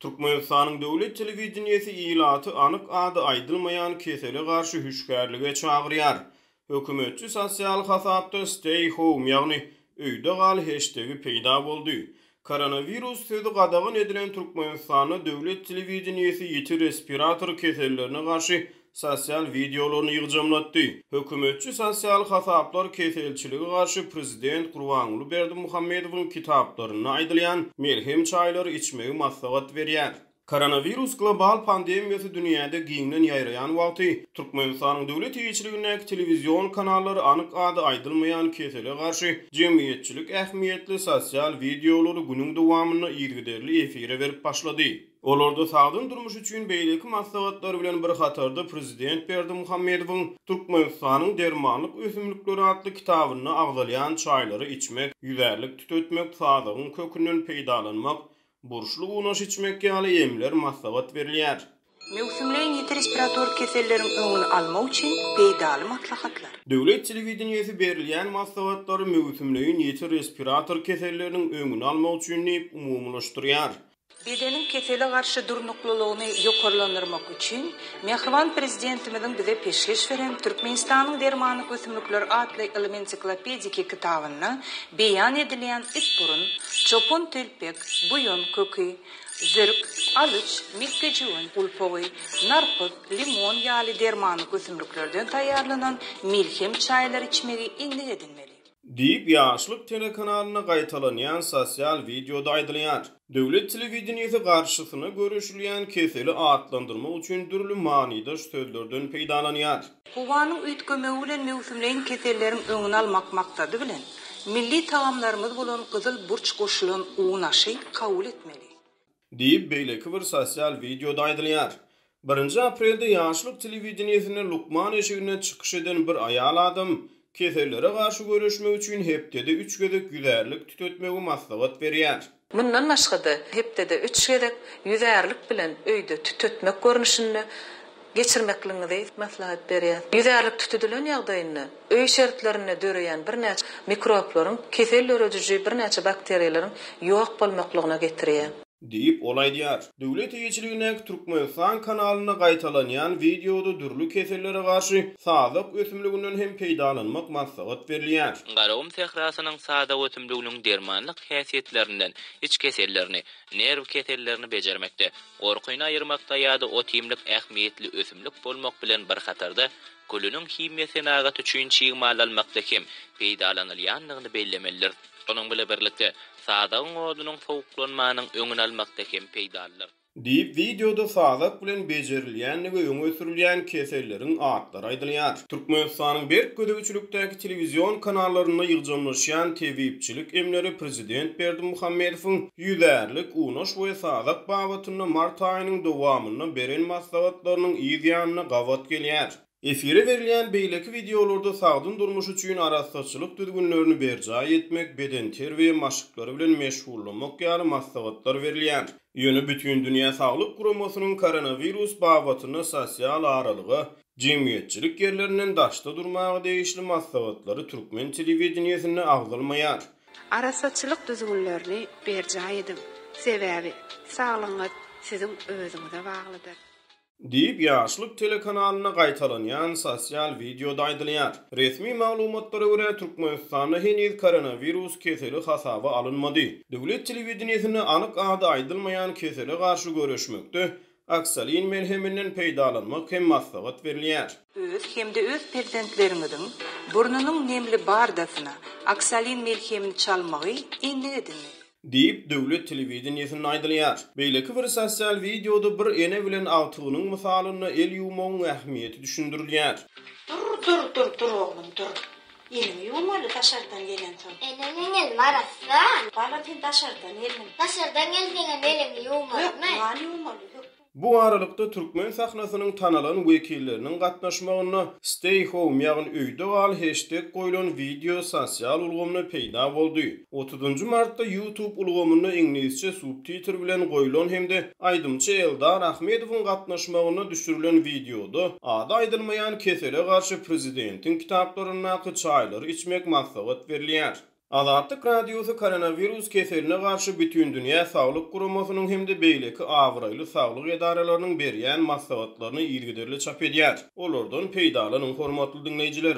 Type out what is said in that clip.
Türkmenistanyň döwlet telewideniýesi ilaty anyk ady aýdylmaýan kesele garşy hüşgärlige çagyrýar. Hökümetçi sosial hasapda Stay Home, ýagny Öýde gal heştegi peýda boldy. Koronawirus sözi gadagan edilen Türkmenistanda döwlet telewideniýesi ýiti respirator kesellerine garşy sosial wideolaryny ýygjamlatdy. Hökümetçi sosial hasaplar keselçilige garşy prezident Gurbanguly Berdimuhamedowyň kitaplarynda aýdylýan melhem çaýlary içmegi maslahat berýär. Koronawirus global pandemiýasy dünýäde giňden ýaýraýan wagty, Türkmenistanyň döwlet eýeçiligindäki telewizion kanallary anyk ady aýdylmaýan kesele garşy jemgyýetçilik ähmiýetli sosial wideolary günüň dowamynda yzygiderli efire berip başlady. Olarda sagdyn durmuş üçin beýleki maslahatlar bilen bir hatarda prezident Berdimuhamedowyň Türkmenistanyň dermanlyk ösümlikleri atly kitabynda agzalýan çaýlary içmek, ýüzärlik tütetmek, sazagyň kökünden peýdalanmak, Burçly unaş içmek ýaly emler maslahat berilýär. Möwsümleýin ýiti respirator keselleriň öňüni almak üçin peýdaly maslahatlar. Döwlet telewideniýesi berilýän maslahatlary möwsümleýin ýiti respirator keselleriniň öňüni almak üçin diýip umumylaşdyrýar. Bedeniň kesele garşy durnuklylygyny ýokarlandyrmak üçin mähriban Prezidentimiziň bize peşgeş beren Türkmenistanyň dermanlyk ösümlikleri atly ylmy-ensiklopediki kitabynda beýan edilýän itburun, çopan telpek, buýan köki, zirk, alyç, mekgejöwen gulpagy, narpyz, limon ýaly dermanlyk ösümliklerden taýýarlanan melhem çaýlary içmegi endik edinmeli. Diýip, Ýaşlyk telekanalynda gaýtalanýan sosial wideoda aýdylýar. Döwlet telewideniýesi garşysyna göreşilýän keseli atlandyrmak üçin dürli manydaş sözlerden peýdalanýar. Howanyň üýtgemegi bilen möwsümleýin keselleriň öňüni almak maksady bilen, milli tagamlarymyz bolan gyzyl burç goşulan un aşy kabul etmeli. Diýip, beýleki bir sosial wideoda aýdylýar. Birinji aprelde Ýaşlyk telewideniýesinde lukman eşiginde çykyş eden bir aýal adam kesellere garşy göreşmek üçin hepdede üç gezek ýüzärlik tütetmegi maslahat berýär. Mundan başga-da, hepdede üç gezek ýüzärlik bilen öýde tütetmek görnüşinde geçirmekligiňizi maslahat berýäris. Ýüzärlik tütedilen ýagdaýynda öý şertlerinde döreýän birnäçe mikroblaryň, kesel dörediji birnäçe bakteriýalaryň ýok bolmaklygyna getirýär. Diýip, ol aýdýar. Döwlet eýeçiligindäki Türkmenistan kanalynda gaýtalanýan wideoda dürli kesellere garşy sazak ösümliginden hem peýdalanmak maslahat berilýär. Garagum sährasynyň sazak ösümliginiň dermanlyk häsiýetlerinden iç kesellerini, nerw kesellerini bejermekde, gorkyny aýyrmakda ýa-da ot-iýmlik ähmiýetli ösümlik bolmak bilen bir hatarda, külüniň himiýa senagaty üçin çig mal almakda hem peýdalanylýandygyny bellemelidiris. Şonuň bile birlikde, sazagyň odunyň sowuklanmanyň öňüni almakda hem peýdalydyr. Diýip, wideoda sazak bilen bejerilýändigi öňe sürülýän keselleriň atlary aýdylýar. Türkmenistanyň berk gözegçilikdäki telewizion kanallarynda ýygjamlaşýan tebipçilik emleri prezident Berdimuhamedowyň ýüzärlik, unaş we sazak babatynda mart aýynyň dowamynda beren maslahatlarynyň yz ýanyna gabat gelýär. Efire berilýän beýleki wideolarda sagdyn durmuş üçin arassaçylyk düzgünlerini berjaý etmek, bedenterbiýe maşklary bilen meşgullanmak ýaly maslahatlar berilýär. Ýöne Bütindünýä Saglyk Guramasynyň koronawirus babatynda sosial aralyga, jemgyýetçilik ýerlerinden daşda durmaga degişli maslahatlary türkmen telewideniýesinde agzalmaýar. Arassaçylyk düzgünlerini berjaý ediň, sebäbi saglygyňyz siziň özüňize baglydyr. Diýip, Ýaşlyk telekanalynda gaýtalanýan sosial wideoda aýdylýar. Resmi maglumatlara görä, Türkmenistanda heniz koronawirus keseli hasaba alynmady. Döwlet telewideniýesinde anyk ady aýdylmaýan kesele garşy göreşmekde oksalin melheminden peýdalanmak hem maslahat berilýär. Öz hem-de öz perzentleriňiziň burnunyň nemli bardasyna oksalin melhemini çalmagy endik edinmeli. Diýip, döwlet telewideniýesinde aýdylýar. Beýleki bir sosial wideoda bir ene bilen agtygynyň mysalynda el ýuwmagyň ähmiýeti düşündirilýär. Dur, dur, dur, dur oglum, dur. Eliňi ýuwmaly daşardan gelensoň. Ene, meň elim arassa. Balam, sen daşardan geldiň. Daşardan gelseňem eliňi ýuwmalymy? Hökman ýuwmaly, hökman. Bu aralykda, türkmen sahnasynyň tanalan wekilleriniň gatnaşmagynda Stay Home, ýagny öýde gal heşteg goýlan wideo sosial ulgamda peýda boldy. Otuzynjy martda YouTube ulgamynda iňlisçe subtitr bilen goýlan hem-de aýdymçy Eldar Ahmedowyň gatnaşmagynda düşürilen wideoda ady aýdylmaýan kesele garşy prezidentiň kitaplaryndaky çaýlary içmek maslahat berilýär. Azatlyk Radiosy koronawirus keseline garşy Bütindünýä Saglyk Guramasynyň hem-de beýleki abraýly saglyk edaralarynyň berýän maslahatlaryny yzygiderli çap edýär. Olardan peýdalanyň, hormatly diňleýjiler!